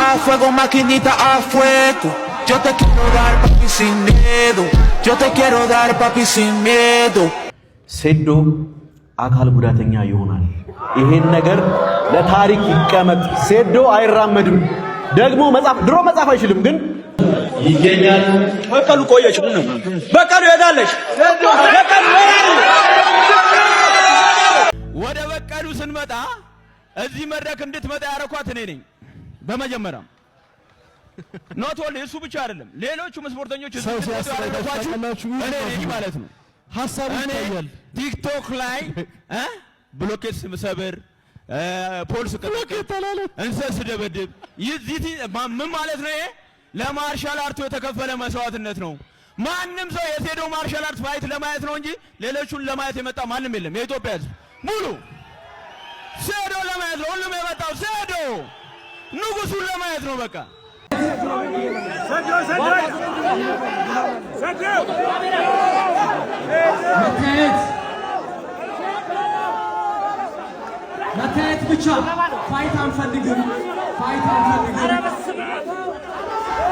A fuego, maquinita, a fuego. Yo te quiero dar, papi, sin miedo. Yo te quiero dar, papi, sin miedo. ሴዶ አካል ጉዳተኛ ይሆናል። ይሄን ነገር ለታሪክ ይቀመጥ። ሴዶ አይራመድም። ደግሞ መጻፍ ድሮ መጻፍ አይችልም፣ ግን ይገኛል። በቀሉ ቆየች። ምን ነው በቀሉ ሄዳለች። በቀሉ ወደ በቀሉ ስንመጣ እዚህ መድረክ እንድትመጣ ያረኳት እኔ ነኝ። በመጀመሪያም not only እሱ ብቻ አይደለም፣ ሌሎቹም ስፖርተኞች እዚህ ሰው እንድትመጡ ሲያስብ ያደረኳችሁ ታውቃላችሁ። እኔ ነኝ ማለት ነው። ሀሳቡ እኔ ይታያል። ቲክቶክ ላይ ብሎኬት ስሰብር፣ pole ስቀጠቅጥ፣ እንሰት ስደበድብ ምን ማለት ነው? ይሄ ለ martial art ኡ የተከፈለ መስዋዕትነት ነው። ማንም ሰው የሴዶ martial art fight ለማየት ነው እንጂ ሌሎቹን ለማየት የመጣ ማንም የለም። የኢትዮጵያ ሕዝብ ሙሉ ሴዶ ለማየት ነው። ሁሉም የመጣው ሴዶ ንጉሱን ለማየት ነው። በቃ። መታየት መታየት ብቻ። Fight አንፈልግም። Fight አንፈልግም።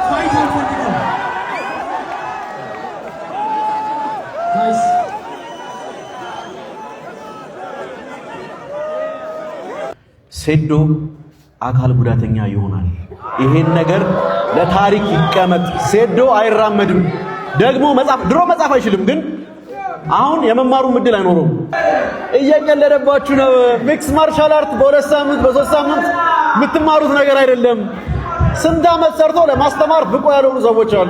Fight አንፈልግም። Guys. ሴዶ አካል ጉዳተኛ ይሆናል። ይሄን ነገር ለታሪክ ይቀመጥ። ሴዶ አይራመድም። ደግሞ መጻፍ ድሮ መጻፍ አይችልም፣ ግን አሁን የመማሩ እድል አይኖረውም። እየቀለደባችሁ ነው። Mixed martial art በ2 ሳምንት በ3 ሳምንት የምትማሩት ነገር አይደለም። ስንት ዓመት ሰርቶ ለማስተማር ብቁ ያልሆኑ ሰዎች አሉ።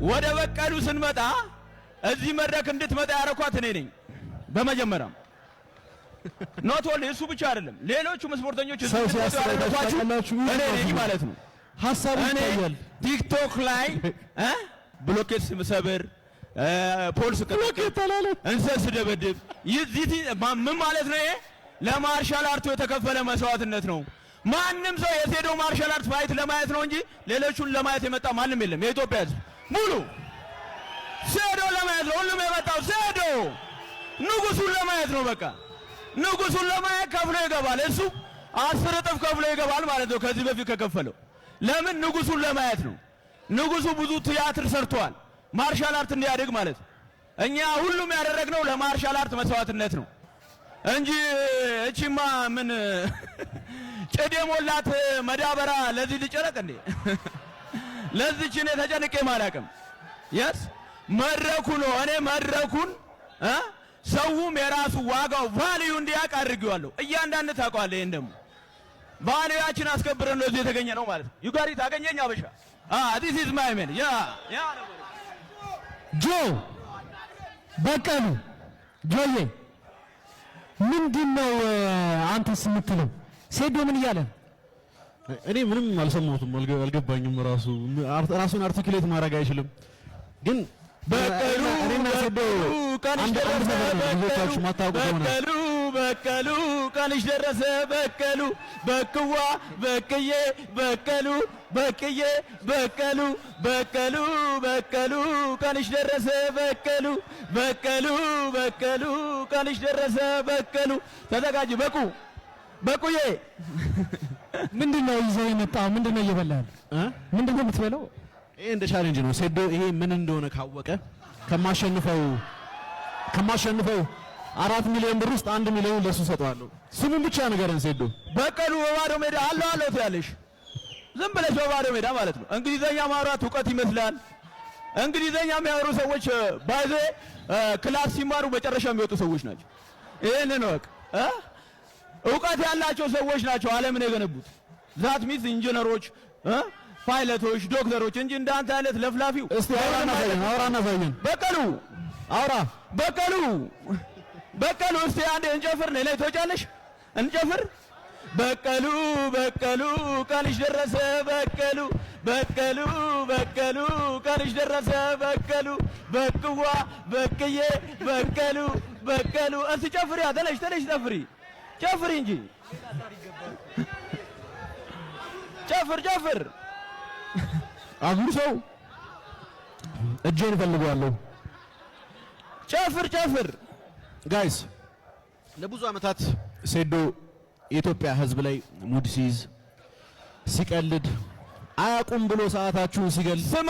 ወደ በቀሉ ስንመጣ እዚህ መድረክ እንድትመጣ ያረኳት እኔ ነኝ። በመጀመሪያም not only እሱ ብቻ አይደለም፣ ሌሎቹም ስፖርተኞች እዚህ ሰው እንድትመጡ ሲያስብ ያደረኳችሁ ታውቃላችሁ። እኔ ነኝ ማለት ነው። ሀሳቡ እኔ ይታያል። ቲክቶክ ላይ ብሎኬት ስሰብር፣ pole ስቀጠቅጥ፣ እንሰት ስደበድብ ምን ማለት ነው? ይሄ ለ martial art ኡ የተከፈለ መስዋዕትነት ነው። ማንም ሰው የሴዶ martial art fight ለማየት ነው እንጂ ሌሎቹን ለማየት የመጣ ማንም የለም። የኢትዮጵያ ሕዝብ ሙሉ ሴዶ ለማየት ነው። ሁሉም የመጣው ሴዶ ንጉሱን ለማየት ነው። በቃ ንጉሱን ለማየት ከፍሎ ይገባል። እሱ 10 እጥፍ ከፍሎ ይገባል ማለት ነው ከዚህ በፊት ከከፈለው። ለምን? ንጉሱን ለማየት ነው። ንጉሱ ብዙ ቲያትር ሰርቷል፣ martial art እንዲያድግ ማለት ነው። እኛ ሁሉም ያደረግነው ለ martial art መስዋዕትነት ነው እንጂ እቺማ ምን ጭድ የሞላት መዳበራ ለዚህ ልጨረቅ እንዴ? ለዚች እኔ ተጨንቄ አላውቅም። Yes፣ መድረኩ ነው። እኔ መድረኩን ሰውም የራሱ ዋጋው value እንዲያውቅ አድርጌዋለሁ። እያንዳንድ ታውቀዋለህ። ይሄን ደግሞ value ያችን አስከብረን ነው እዚህ የተገኘ ነው ማለት ነው። You got it፣ አገኘኝ አበሻ። This is my man, yeah, yeah. ጆ በቀሉ፣ ጆዬ፣ ምንድን ነው አንተስ የምትለው? ሴዶ ምን እያለ ነው? እኔ ምንም አልሰማሁትም፣ አልገባኝም። ራሱ ራሱን articulate ማድረግ አይችልም። ግን በቀሉ እኔና ሴዶ ቀንሽ አንድ አንድ ደረሰ። ሰፈር ነው። ብዙዎቻችሁ ማታውቁ ከሆነ በቀሉ፣ በቀሉ፣ ቀንሽ ደረሰ። በቀሉ፣ በክዋ፣ በቅዬ፣ በቀሉ፣ በቅዬ፣ በቀሉ፣ በቀሉ፣ በቀሉ፣ ቀንሽ ደረሰ። በቀሉ፣ በቀሉ፣ በቀሉ፣ ቀንሽ ደረሰ። በቀሉ፣ ተዘጋጅ። በቁ፣ በቁዬ። ምንድን ነው ይዘው የመጣው? ምንድን ነው እየበላ ያለው? እ? ምንድን ነው የምትበላው? ይሄ እንደ challenge ነው። ሴዶ ይሄ ምን እንደሆነ ካወቀ ከማሸንፈው 4 ሚሊዮን ብር ውስጥ 1 ሚሊዮን ለሱ ሰጠዋለሁ። ስሙን ብቻ ንገረን ሴዶ። በቀሉ በባዶ ሜዳ አለው አለው ትያለሽ። ዝም ብለሽ በባዶ ሜዳ ማለት ነው። እንግሊዘኛ ማውራት እውቀት ይመስላል። እንግሊዘኛ የሚያወሩ ሰዎች by the way class ሲማሩ መጨረሻ የሚወጡ ሰዎች ናቸው። ይህንን እወቅ እ እውቀት ያላቸው ሰዎች ናቸው ዓለምን የገነቡት። That means ኢንጂነሮች፣ ፓይለቶች፣ ዶክተሮች እንጂ እንዳንተ አይነት ለፍላፊው። እስቲ አውራና ሳየን፣ አውራና ሳየን። በቀሉ። አውራ። በቀሉ፣ በቀሉ፣ እስቲ አንዴ እንጨፍር። ነይ ነይ፣ ትወጫለሽ? እንጨፍር። በቀሉ፣ በቀሉ፣ ቀንሽ ደረሰ። በቀሉ፣ በቀሉ፣ በቀሉ፣ ቀንሽ ደረሰ። በቀሉ፣ በቅዋ፣ በቅዬ፣ በቀሉ። በቀሉ እስቲ ጨፍሪ፣ ተነሽ ተነሽ፣ ጨፍሪ ጨፍሪ እንጂ፣ ጨፍር ጨፍር። አጉርሰው፣ እጄን እፈልገዋለሁ። ጨፍር ጨፍር። Guys፣ ለብዙ ዓመታት ሴዶ የኢትዮጵያ ሕዝብ ላይ ሙድ ሲይዝ፣ ሲቀልድ፣ አያውቁም ብሎ ሰዓታችሁን ሲገል ስማ፣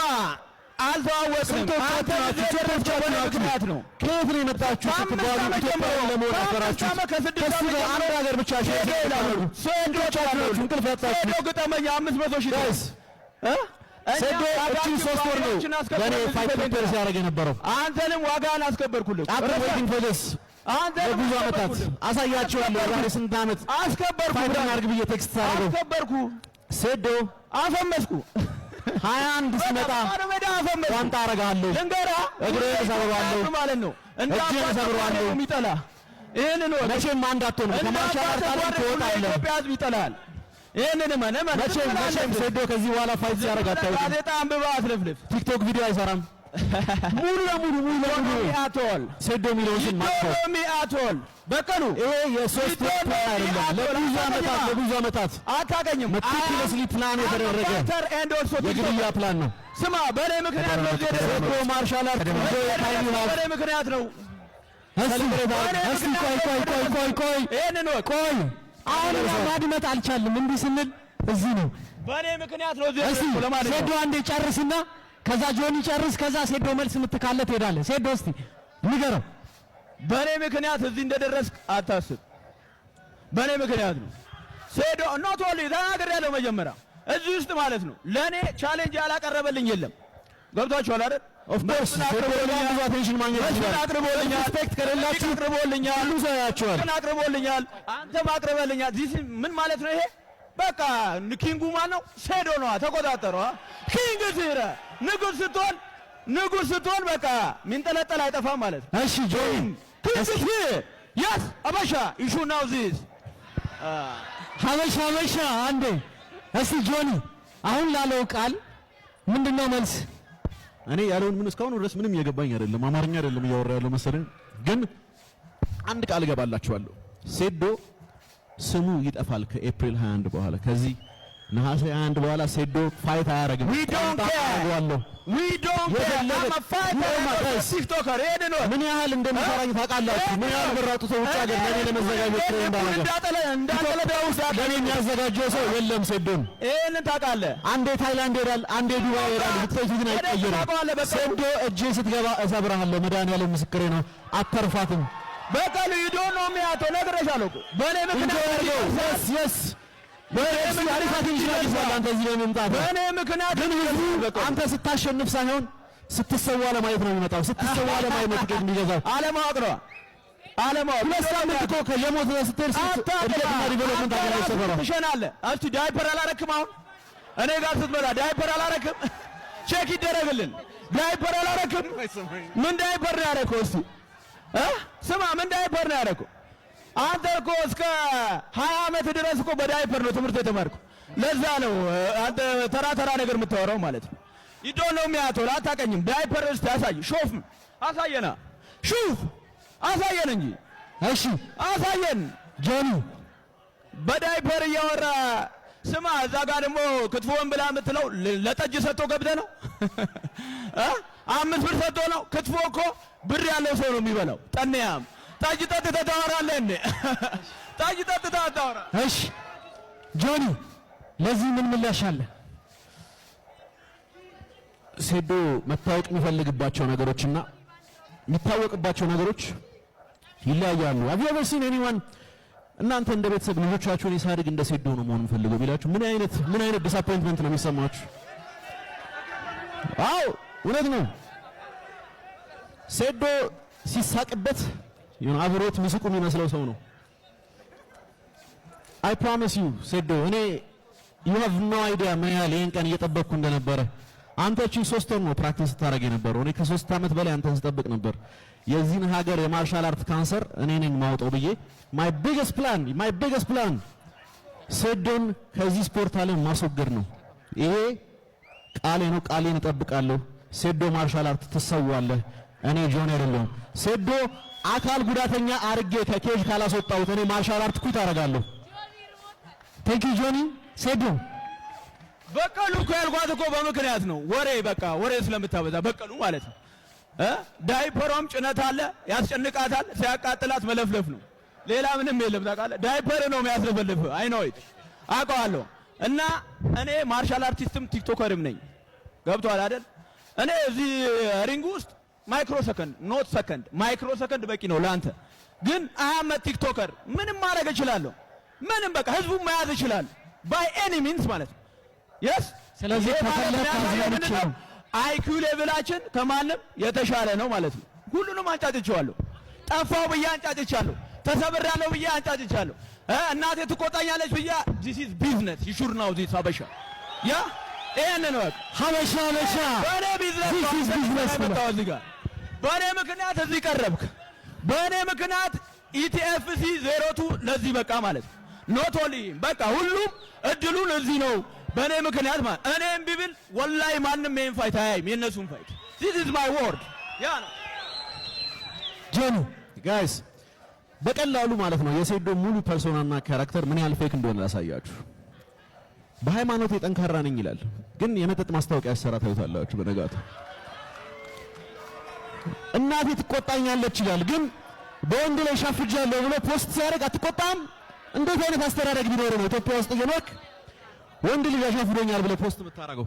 አልተዋወቅንም። ስንቶቻችሁ አንተ ናችሁ? እዚህ የደረስከው ስንቶቻችሁ በእኔ ናችሁ? ምክንያት ነው። ከየት ነው የመጣችሁ ከአምስት ስትባሉ ዓመት ኢትዮጵያዊ ጀምሮ፣ ለመሆን ከአምስት ያፈራችሁት ዓመት፣ ከስድስት ከሱ ዓመት ጋር ጀምሮ አንድ ሀገር ብቻ share ሴዶ ይላሉ። ሴዶ ስንቶቻችሁ ይላሉ። ናችሁ እንቅልፍ ያጣችሁ? ሴዶ ግጠመኝ፣ 500,000 Guys፣ እ? እኛ ሴዶ እችን ዋጋችን 3 ወር ነው ዋጋችን ለእኔ አስከብረን fight prepare ሲያደርግ የነበረው። አንተንም ዋጋህን አስከበርኩልህ። I've waiting for this አንተንም ለብዙ ዓመታት። አስከበርኩልህ። አሳያቸዋለሁ። ዛሬ ስንት ዓመት አስከበርኩ። fight እናድርግ ብዬ text ሳደርገው አስከበርኩ። ሴዶ አፈመስኩ። 21 ሲመጣ ባዶ ሜዳ አፈመስኩ። ዋንጣ አረጋለሁ። ልንገርህ፣ እግርህን እሰብረዋለሁ። ማለት ነው። እንደ እጅህን አባት እሰብረዋለሁ። ነው የሚጠላ። ይህንን ወቅ። መቼም አንድ አትሆንም። እንደ ከ martial አባት art ዓለም ተጓደኝ ሁሉ ትወጣለህ። የኢትዮጵያ ሕዝብ ይጠላል። ይህንን እመን እመን። መቼም ዝም ብለህ መቼም አለፍልፍ። ሴዶ ከዚህ በኋላ fight ሲያደርግ አታዩትም። ጋዜጣ አንብበህ አትለፍልፍ። ቲክቶክ ቪዲዮ አይሰራም። ሙሉ ለሙሉ ሙሉ ለሙሉ At all. ሴዶ የሚለውን ስም ማጥፋት። Me at all. በቀሉ፣ ይሄ የ3 ወር ፕላን አይደለም። ለብዙ ዓመታት አታገኝም። Meticulously plan የተደረገ and also የግድያ ፕላን ነው። ስማ፣ በእኔ ምክንያት ነው እዚህ ሴዶ የደረስከው። Martial art time you have በእኔ ምክንያት ነው። እስቲ ቆይ ቆይ ቆይ ቆይ ቆይ። ይህንን ወቅ። ቆይ፣ አሁን እኛ ማድመጥ አልቻልንም። እንዲህ ስንል እዚህ ነው። በእኔ ምክንያት ነው እዚህ እስቲ የደረስከው። ለማንኛውም ሴዶ አንዴ ጨርስና ከዛ ጆኒ ጨርስ፣ ከዛ ሴዶ መልስ የምትካለ ትሄዳለህ። ሴዶ፣ እስቲ ንገረው። በእኔ ምክንያት እዚህ እንደደረስክ አታስብ። በእኔ ምክንያት ነው። ሴዶ not only ተናግሬ ያለው መጀመሪያ እዚህ ውስጥ ማለት ነው። ለእኔ challenge ያላቀረበልኝ የለም። ገብቷችኋል አይደል? Of course ሴዶ በጣም ብዙ attention ማግኘት መስፍን ይችላል። አቅርቦልኛል። Respect ከሌላችሁ አቅርቦልኛል። ሁሉ ሰው ያያችኋል። መስፍን አቅርቦልኛል። አንተም አቅርበልኛል። This ምን ማለት ነው ይሄ? በቃ king ኡ ማን ነው? ሴዶ ነዋ። ተቆጣጠረዋ። King ሲረ ንጉስ ስትሆን በቃ ሚንጠለጠል አይጠፋም ማለት ነው። እሺ ጆኒ። King yes አበሻ issue now this ሀበሻ ሀበሻ አንዴ እስቲ ጆኒ፣ አሁን ላለው ቃል ምንድነው መልስ? እኔ ያለውን ምን እስካሁን ድረስ ምንም እየገባኝ አይደለም። አማርኛ አይደለም እያወራ ያለው መሰለኝ። ግን አንድ ቃል እገባላችኋለሁ። ሴዶ ስሙ ይጠፋል ከኤፕሪል 21 በኋላ። ከዚህ ነሐሴ 21 በኋላ ሴዶ fight አያረግም። We don't care. አደርገዋለሁ። We don't care. የፈለገ I'm a fighter Oh my and also guys. TikToker። ይሄንን ወቅ። ምን ያህል እንደሚፈራኝ ታውቃላችሁ? ምን ያህል ብር አውጥቶ ውጭ ሀገር ለእኔ ለመዘጋጀት train እንዳደረገ እንዳጠለ እንዳጠለ ለእኔ የሚያዘጋጀው ሰው የለም ሴዶን። ይሄንን ታውቃለህ። አንዴ ታይላንድ ሄዳል፣ አንዴ ዱባይ ሄዳል። ውጤቱ ግን አይቀየርም። ታውቀዋለህ በቃ። ሴዶ እጄ ስትገባ እሰብርሃለሁ። መድኃኒዓለም ምስክሬ ነው። አተርፋትም። በቀሉ፣ you don't know me at all። ነግሬሻለሁ እኮ በእኔ ምክንያት Enjoy አድርገው። Yes, አሪፍ attention አግኝቷል። አንተ እዚህ በመምጣት በእኔ ምክንያት ግን ህዝቡ አንተ ስታሸንፍ ሳይሆን ስትሰዋ ለማየት ነው የሚመጣው። ስትሰዋ ለማየት ነው ትኬት የሚገዛው። አለማወቅ ነው፣ አለማወቅ። 2 ሳምንት እኮ ከየሞት ስትሄድ እድገትና development አገኘ ሰፈራ። ትሸናለህ። እስቲ ዳይፐር አላረክም? አሁን እኔ ጋር ስትመጣ ዳይፐር አላረክም? Check ይደረግልን። ዳይፐር አላረክም? ምን ዳይፐር ነው ያረከው? እስቲ ስማ፣ ምን ዳይፐር ነው ያረከው? አንተ እኮ እስከ 20 ዓመት ድረስ እኮ በዳይፐር ነው ትምህርት የተማርኩ። ለዛ ነው አንተ ተራ ተራ ነገር የምታወራው ማለት ነው። You don't know me at all፣ አታውቀኝም። ዳይፐር እስቲ አሳይ፣ ሾፍ አሳየና፣ ሹፍ አሳየን እንጂ። እሺ አሳየን። ጆኒ። በዳይፐር እያወራ ስማ፣ እዛ ጋር ደግሞ ክትፎን ብላ የምትለው ለጠጅ ሰጥቶ ገብተህ ነው እ 5 ብር ሰጥቶ ነው። ክትፎ እኮ ብር ያለው ሰው ነው የሚበላው። ጠንያም ጠጅ ጠጥተህ ታወራለህ እንዴ? ጠጅ ጠጥተህ አታወራ። እሺ ጆኒ፣ ለዚህ ምን ምላሽ አለ? ሴዶ መታወቅ የሚፈልግባቸው ነገሮችና የሚታወቅባቸው ነገሮች ይለያያሉ። Have you ever seen anyone እናንተ እንደ ቤተሰብ ልጆቻችሁን የሳድግ እንደ ሴዶ ነው መሆን የምፈልገው ቢላችሁ ምን አይነት disappointment ነው የሚሰማችሁ? አዎ፣ እውነት ነው። ሴዶ ሲሳቅበት የሆነ አብሮት ሚስቁ የሚመስለው ሰው ነው። I promise you ሴዶ፣ እኔ you have no idea ምን ያህል ይሄን ቀን እየጠበቅኩ እንደነበረ። አንተ እቺን 3 ወር ነው practice ስታደርግ የነበረው። እኔ ከ3 ዓመት በላይ አንተን ስጠብቅ ነበር። የዚህን ሀገር የ martial art ካንሰር እኔ ነኝ ማውጣው ብዬ my biggest plan ሴዶን ከዚህ ስፖርት ዓለም ማስወገድ ነው። ይሄ ቃሌ ነው። ቃሌን እጠብቃለሁ። ሴዶ martial art ትሰዋለህ። እኔ ጆኒ አይደለሁም። ሴዶ አካል ጉዳተኛ አርጌ ከ cage ካላስወጣሁት እኔ martial art quit አደርጋለሁ። Thank you ጆኒ። ሴዶ። በቀሉ እኮ ያልኳት እኮ በምክንያት ነው። ወሬ በቃ ወሬ ስለምታበዛ በቀሉ ማለት ነው እ ዳይፐሯም ጭነት አለ፣ ያስጨንቃታል። ሲያቃጥላት መለፍለፍ ነው። ሌላ ምንም የለም። ታውቃለህ፣ ዳይፐር ነው የሚያስለፈልፍ። I know it፣ አውቀዋለሁ። እና እኔ martial artist ም TikToker ም ነኝ። ገብቶሃል አይደል? እኔ እዚህ ring ውስጥ microsecond, not second, microsecond በቂ ነው ለአንተ። ግን I'm a TikToker፣ ምንም ማድረግ እችላለሁ። ምንም በቃ ህዝቡን መያዝ እችላለሁ by any means ማለት ነው። Yes። ስለዚህ ከፈለክ አዝናንቼ ነው። IQ level ኣችን ከማንም የተሻለ ነው ማለት ነው። ሁሉንም አንጫጭቼዋለሁ። ጠፋው ብዬ አንጫጭቻለሁ። ተሰብሬያለሁ ብዬ አንጫጭቻለሁ። እናቴ ትቆጣኛለች ብዬ። This is business, you should know this። ሀበሻ፣ yeah፣ ይሄን ነው በቃ። ሀበሻ ሀበሻ። በእኔ ቢዝነስ This is business። የመጣው እዚህ ጋር በእኔ ምክንያት እዚህ ቀረብክ። በእኔ ምክንያት ETFC 02 ለዚህ በቃ ማለት ነው። Not only በቃ ሁሉም እድሉን እዚህ ነው በእኔ ምክንያት ማለት። እኔ እምቢ ብል ወላሂ ማንም ይሄን fight አያይም፣ የእነሱን fight። This is my word፣ yeah ነው። ጆኒ። Guys፣ በቀላሉ ማለት ነው የሴዶ ሙሉ persona ና character ምን ያህል fake እንደሆነ ላሳያችሁ። በሃይማኖት የጠንካራ ነኝ ይላል፣ ግን የመጠጥ ማስታወቂያ ያሰራ ታዩታላችሁ። በነጋቱ እናቴ ትቆጣኛለች ይላል፣ ግን በወንድ ላይ ሻፍጃለሁ ብሎ post ሲያደርግ አትቆጣም? እንዴት አይነት አስተዳደግ ቢኖር ነው ኢትዮጵያ ውስጥ እየኖርክ ወንድ ልጅ አሻፍዶኛል ብለህ post የምታደርገው?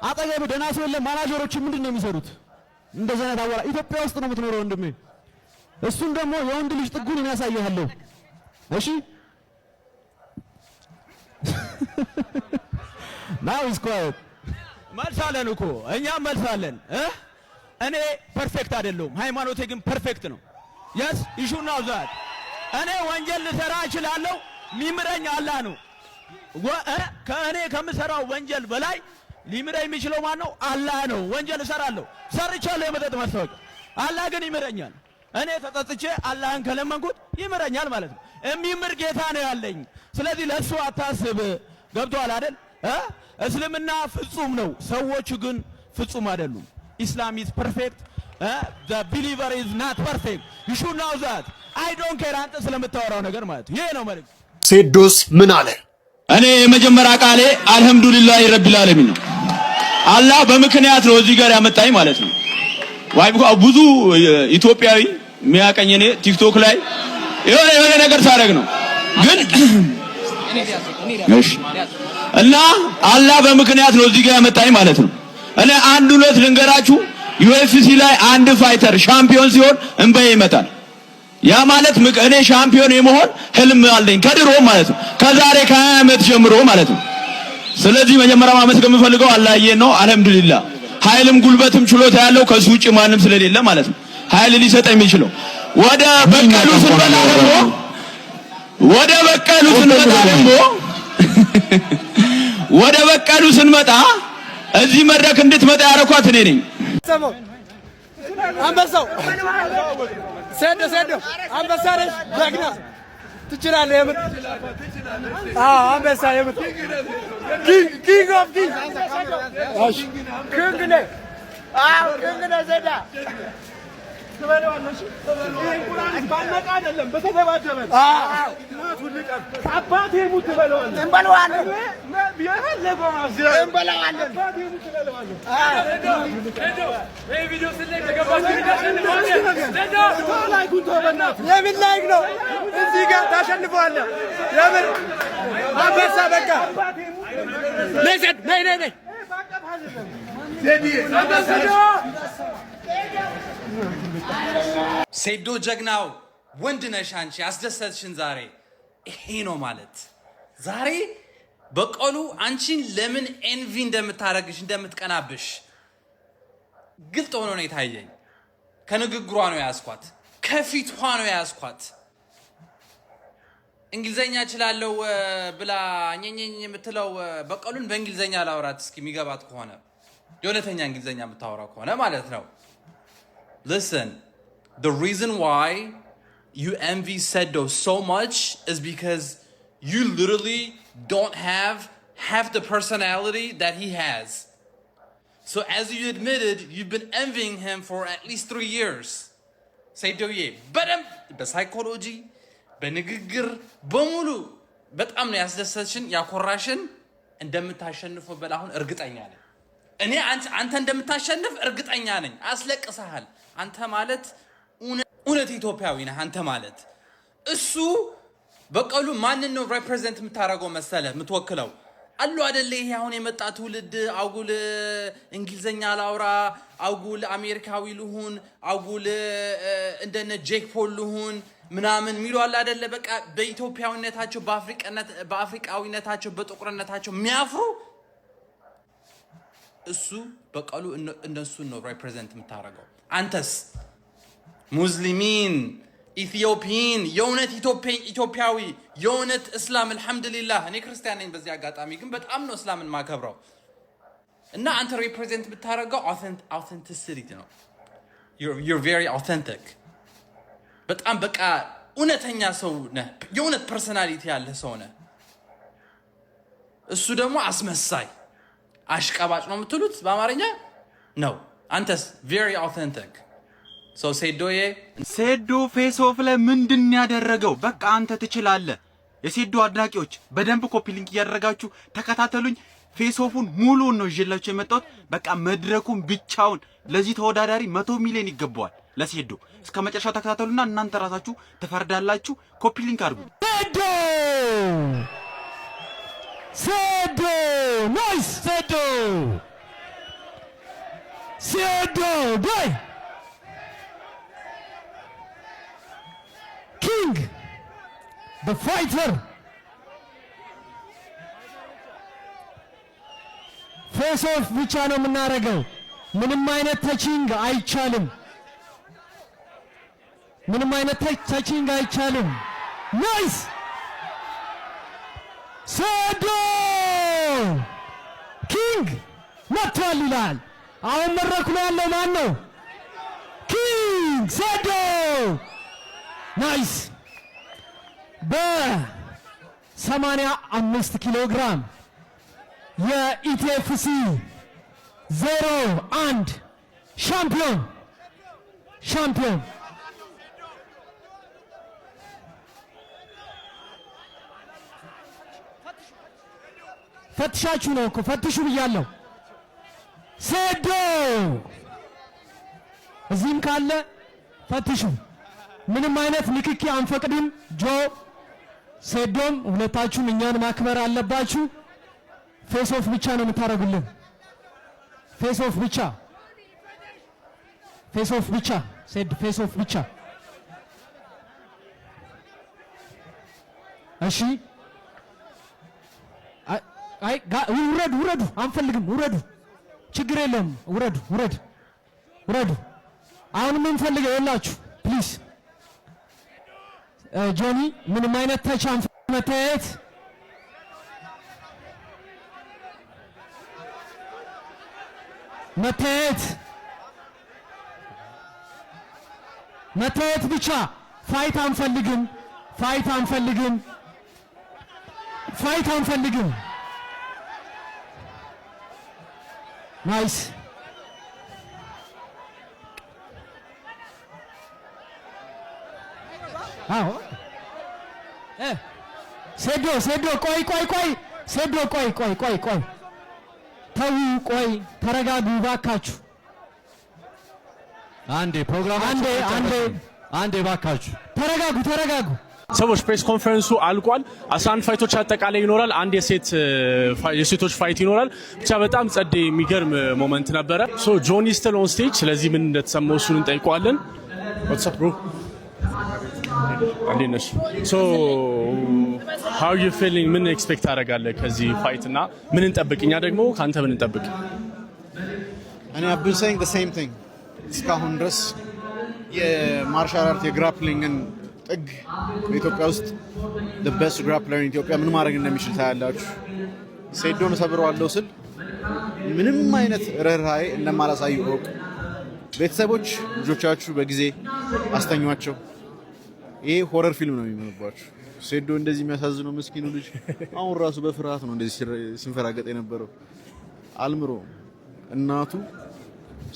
አጠገብህ ደህና ሰው የለም። ማናጀሮች ምንድን ነው የሚሰሩት? እንደዚህ አይነት አወራ ኢትዮጵያ ውስጥ ነው የምትኖረው ወንድሜ። እሱን ደግሞ የወንድ ልጅ ጥጉን እኔ ያሳይሃለሁ። እሺ፣ now is quiet። መልሳለን እኮ፣ እኛም መልሳለን እ እኔ perfect አይደለሁም፣ ሃይማኖቴ ግን perfect ነው። Yes, you should know that። እኔ ወንጀል ልሰራ እችላለሁ፣ ሚምረኝ አላህ ነው። ከእኔ ከምሰራው ወንጀል በላይ ሊምረኝ የሚችለው ማን ነው? አላህ ነው። ወንጀል እሰራለሁ፣ ሰርቻለሁ የመጠጥ ማስታወቂያ። አላህ ግን ይምረኛል። እኔ ተጸጽቼ አላህን ከለመንኩት ይምረኛል ማለት ነው። የሚምር ጌታ ነው ያለኝ። ስለዚህ ለእሱ አታስብ። ገብቶሃል አይደል? እ እስልምና ፍጹም ነው፣ ሰዎቹ ግን ፍጹም አይደሉም። Islam is perfect, the believer is not perfect. You should know that. I don't care አንተ ስለምታወራው ነገር ማለት ነው። ይሄ ነው መልዕክት። ሴዶስ ምን አለ? እኔ የመጀመሪያ ቃሌ አልሐምዱሊላህ ረቢል ዓለሚን ነው። አላህ በምክንያት ነው እዚህ ጋር ያመጣኝ ማለት ነው። Why? ብዙ ኢትዮጵያዊ የሚያቀኝ እኔ ቲክቶክ ላይ የሆነ የሆነ ነገር ሳደርግ ነው። ግን እሺ፣ እና አላህ በምክንያት ነው እዚህ ጋር ያመጣኝ ማለት ነው። እኔ አንድ ሁለት ልንገራችሁ፣ UFC ላይ አንድ fighter ሻምፒዮን ሲሆን እንባዬ ይመጣል። ያ ማለት እኔ ሻምፒዮን የመሆን ህልም አለኝ ከድሮ ማለት ነው። ከዛሬ ከ20 ዓመት ጀምሮ ማለት ነው። ስለዚህ መጀመሪያ ማመስገን የምፈልገው አላህዬን ነው። አልሐምዱሊላህ፣ ኃይልም ጉልበትም ችሎታ ያለው ከሱ ውጭ ማንም ስለሌለ ማለት ነው። ኃይል ሊሰጠ የሚችለው። ወደ በቀሉ ስንመጣ እዚህ መድረክ እንድትመጣ ያረኳት እኔ ነኝ። አንበሳው ሴዶ፣ ሴዶ አንበሳ ነሽ፣ ጀግና፣ ትችላለህ። የምር አዎ፣ አንበሳ የምር king of king፣ king ነህ። አዎ፣ king ነህ ሴዳ። ባነቃ አይደለም፣ በተደባደበ አባቴ ሙት ትበለዋለህ። እንበለዋለን። የፈለገው። እንበለዋለን። አባቴ ሙት ትበለዋለህ። Like ኡን ተው በእናትህ። የምን like ነው? እዚህ ጋር ታሸንፈዋለህ። የምር አንበሳ በቃ ነይ ሴድ፣ ነይ ነይ ነይ። አንበሳ። ሴዶ ጀግናው ወንድ ነሽ አንቺ፣ አስደሰትሽን ዛሬ። ይሄ ነው ማለት። ዛሬ በቀሉ አንቺን ለምን envy እንደምታደርግሽ፣ እንደምትቀናብሽ ግልጥ ሆኖ ነው የታየኝ። ከንግግሯ ነው የያዝኳት፣ ከፊቷ ነው የያዝኳት። እንግሊዘኛ እችላለሁ ብላ ኘኘኝ የምትለው በቀሉን በእንግሊዘኛ ላውራት እስኪ፣ የሚገባት ከሆነ፣ የእውነተኛ እንግሊዘኛ የምታወራ ከሆነ ማለት ነው። Listen, the reason why you envy Sedo so much is because you literally don't have half the personality that he has. So, as you admitted, you've been envying him for at least 3 years. ሴዶዬ በደንብ በ psychology፣ በንግግር በሙሉ በጣም ነው ያስደሰትሽን፣ ያኮራሽን። እንደምታሸንፈው በል አሁን እርግጠኛ ነኝ። እኔ አንተ እንደምታሸንፍ እርግጠኛ ነኝ። አስለቅሰሃል። አንተ ማለት እውነት ኢትዮጵያዊ ነህ። አንተ ማለት እሱ በቀሉ ማንን ነው represent የምታደርገው መሰለህ? የምትወክለው አሉ አደለ? ይሄ አሁን የመጣ ትውልድ አጉል እንግሊዘኛ ላውራ፣ አጉል አሜሪካዊ ልሁን፣ አጉል እንደነ ጄክ ፖል ልሁን ምናምን የሚሉ አለ አደለ? በቃ በኢትዮጵያዊነታቸው፣ በአፍሪቃዊነታቸው፣ በጥቁርነታቸው የሚያፍሩ። እሱ በቀሉ እነሱን ነው represent የምታደርገው። አንተስ ሙስሊሚን፣ Ethiopian፣ የእውነት ኢትዮጵያዊ፣ የእውነት እስላም፣ አልሐምዱሊላህ። እኔ ክርስቲያን ነኝ። በዚህ አጋጣሚ ግን በጣም ነው እስላምን ማከብረው። እና አንተ represent የምታደርገው authenticity ነው። You're very authentic። በጣም በቃ እውነተኛ ሰው ነህ። የእውነት personality ያለህ ሰው ነህ። እሱ ደግሞ አስመሳይ አሽቃባጭ ነው የምትሉት በአማርኛ ነው። አንተስ very authentic ሰው ሴዶዬ። ሴዶ face off ላይ ምንድን ያደረገው? በቃ አንተ ትችላለህ። የሴዶ አድናቂዎች በደንብ copy link እያደረጋችሁ ተከታተሉኝ። Face off ኡን ሙሉውን ነው ይዤላችሁ የመጣሁት። በቃ መድረኩን ብቻውን ለዚህ ተወዳዳሪ 100 ሚሊዮን ይገባዋል። ለሴዶ እስከ መጨረሻው ተከታተሉና እናንተ ራሳችሁ ትፈርዳላችሁ። Copy link አድርጉ። ሴዶ፣ ሴዶ፣ nice ሴዶ፣ ሴዶ ቦይ king, the fighter። Face off ብቻ ነው የምናደርገው። ምንም አይነት touching አይቻልም። ምንም አይነት touching አይቻልም። Nice ሴዶ፣ king መጥቷል ይላል። አሁን መድረኩ ላይ ያለው ማን ነው? King ሴዶ፣ nice። በ85 ኪሎ ግራም የ ETFC 01 ሻምፒዮን፣ ሻምፒዮን። ፈትሻችሁ ነው እኮ፣ ፈትሹ ብያለሁ። ሴዶ እዚህም ካለ ፈትሹ። ምንም አይነት ንክኪ አንፈቅድም። ጆ፣ ሴዶም ሁለታችሁም እኛን ማክበር አለባችሁ። Face off ብቻ ነው የምታደርጉልን። Face off ብቻ፣ face off ብቻ፣ ሴድ face off ብቻ። እሺ፣ አይ ውረዱ፣ ውረዱ፣ አንፈልግም፣ ውረዱ። ችግር የለውም፣ ውረዱ፣ ውረድ፣ ውረዱ። አሁን የምንፈልገው የላችሁ please ጆኒ፣ ምንም አይነት touch፣ መተያየት፣ መተያየት፣ መተያየት ብቻ። Fight አንፈልግም። Fight አንፈልግም። Fight አንፈልግም። Nice። አዎ ሴዶ፣ ሴዶ፣ ቆይ ቆይ ቆይ፣ ሴዶ፣ ቆይ ቆይ ቆይ ቆይ፣ ተው፣ ቆይ፣ ተረጋጉ ባካችሁ። አንዴ ፕሮግራም አንዴ፣ አንዴ። አንዴ ባካችሁ። ተረጋጉ፣ ተረጋጉ። ሰዎች፣ press conference ኡ አልቋል። 11 fight ኦች አጠቃላይ ይኖራል። አንድ የሴቶች fight ይኖራል። ብቻ በጣም ጸዴ የሚገርም moment ነበረ። So ጆኒ still on stage። ስለዚህ ምን እንደተሰማው እሱን እንጠይቀዋለን። What's up, bro? እንዴት ነሽ? So how you feeling? ምን expect ታደርጋለህ ከዚህ fight እና ምን እንጠብቅ? እኛ ደግሞ ከአንተ ምን እንጠብቅ? እኔ I've been saying the same thing እስካሁን ድረስ። የ martial art የ grappling ን ጥግ በኢትዮጵያ ውስጥ the best grappler in ኢትዮጵያ ምን ማድረግ እንደሚችል ታያላችሁ። ሴዶን እሰብረዋለሁ ስል ምንም አይነት ርኅራኄ እንደማላሳይ እወቁ። ቤተሰቦች ልጆቻችሁ በጊዜ አስተኟቸው። ይሄ horror ፊልም ነው የሚሆንባችሁ። ሴዶ እንደዚህ የሚያሳዝነው ምስኪኑ ልጅ አሁን ራሱ በፍርሃት ነው እንደዚህ ሲንፈራገጥ የነበረው። አልምሮ እናቱ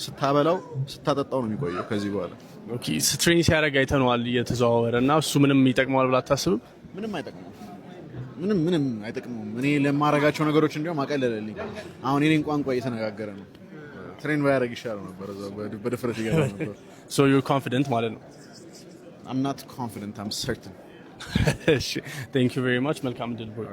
ስታበላው ስታጠጣው ነው የሚቆየው ከዚህ በኋላ። Okay፣ train ሲያደርግ አይተነዋል እየተዘዋወረ እና እሱ ምንም ይጠቅመዋል ብላ አታስብም? ምንም አይጠቅመውም። ምንም ምንም አይጠቅመውም። እኔ ለማረጋቸው ነገሮች እንዲያውም አቀለለልኝ። አሁን የኔን ቋንቋ እየተነጋገረ ነው። Train ባያደርግ ይሻለው ነበር። እዛው በድፍረት ይገባ ነበር። So you're confident ማለት ነው። I'm not confident, I'm certain. እሺ፣ thank you very much። መልካም ድል bro።